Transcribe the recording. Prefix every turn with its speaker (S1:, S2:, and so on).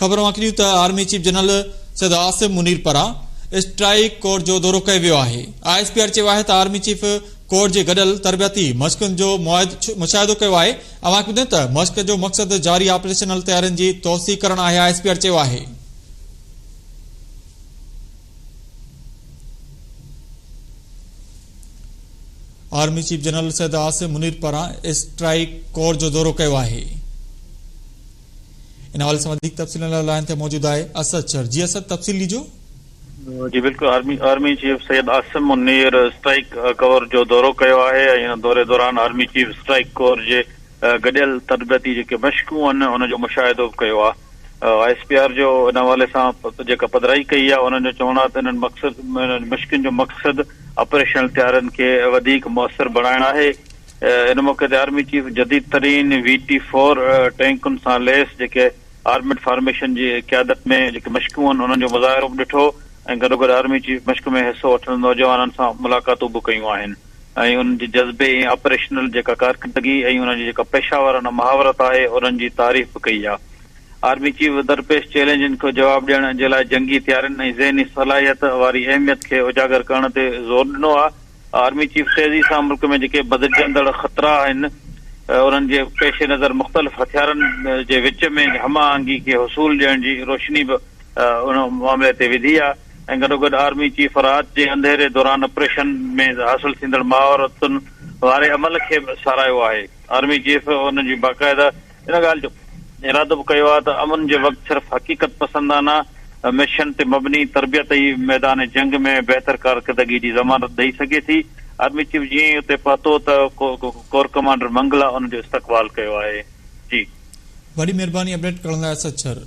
S1: خبر اوهان کي ڏيون ته army chief general Syed Asim Munir پاران اسٽرائيڪ ڪور جو دورو ڪيو ويو آهي. I S P R چيو آهي ته آرمي چيف ڪور جي گڏيل تربيتي مشقن جو مشاهدو ڪيو آهي. اوهان کي ٻڌايون ته مشق جو مقصد جاري آپريشنل تيارين جي توثيق ڪرڻ آهي I S P R چيو آهي. Army chief general Syed Asim Munir پاران اسٽرائيڪ ڪور جو دورو ڪيو آهي. ان حوالي سان وڌيڪ تفصيل لاء لائن تي موجود آهي اسد شر جي اسد تفصيل ڏجو.
S2: جي بلڪل army chief Syed Asim Munir strike corps جو دورو ڪيو آهي ۽ ان دوري دوران آرمي چيف اسٽرائيڪ ڪور جي گڏيل تربيتي جيڪي مشقون آهن ان جو مشاهدو به ڪيو آهي. I S P R جو ان حوالي سان جيڪا پڌرائي ڪئي آهي انهن جو چوڻ آهي ته انهن مقصد انهن مشقن جو مقصد آپريشنل تيارين کي وڌيڪ موثر بڻائڻ آهي. ان موقعي تي آرمي چيف جديد ترين وي ٽي فور ٽينڪن سان ليس جيڪي آرمڊ فارميشن جي قيادت ۾ جيڪي مشقون آهن انهن جو مظاهرو به ڏٺو ۽ گڏوگڏ آرمي چيف مشق ۾ حصو وٺندڙ نوجوانن سان ملاقاتون به ڪيون آهن ۽ انهن جي جذبي ۽ آپريشنل جيڪا ڪارڪردگي ۽ انهن جي جيڪا پيشاورانه مهاورت آهي انهن جي تعريف به ڪئي آهي. آرمي چيف درپيش چئلينجن کي جواب ڏيڻ جي لاء جنگي تيارين ۽ ذهني صلاحيت واري اهميت کي اجاگر ڪرڻ تي زور ڏنو آهي. آرمي چيف تيزي سان ملڪ ۾ جيڪي بدلجندڙ خطرا آهن انهن جي پيش نظر مختلف هٿيارن جي وچ ۾ هم آهنگي کي حصول ڏيڻ جي روشني به ان معاملي تي وڌي آهي ۽ گڏوگڏ آرمي چيف رات جي انڌيري دوران آپريشن ۾ حاصل ٿيندڙ مهارتن واري عمل کي به ساراهيو آهي. آرمي چيف ان جي باقاعده ان ڳالهه جو ارادو به ڪيو آهي ته امن جي وقت صرف حقيقت پسندانه مشن تي مبني تربيت ئي ميدان جنگ ۾ بهتر ڪارڪردگي جي ضمانت ڏئي سگهي ٿي. آرمي چيف جيئن ئي اتي پهتو ته ڪور ڪمانڊر منگلا ان جو استقبال ڪيو آهي. جي.
S1: وڏي مهرباني اپڊيٽ ڪرڻ لاء اسد شر.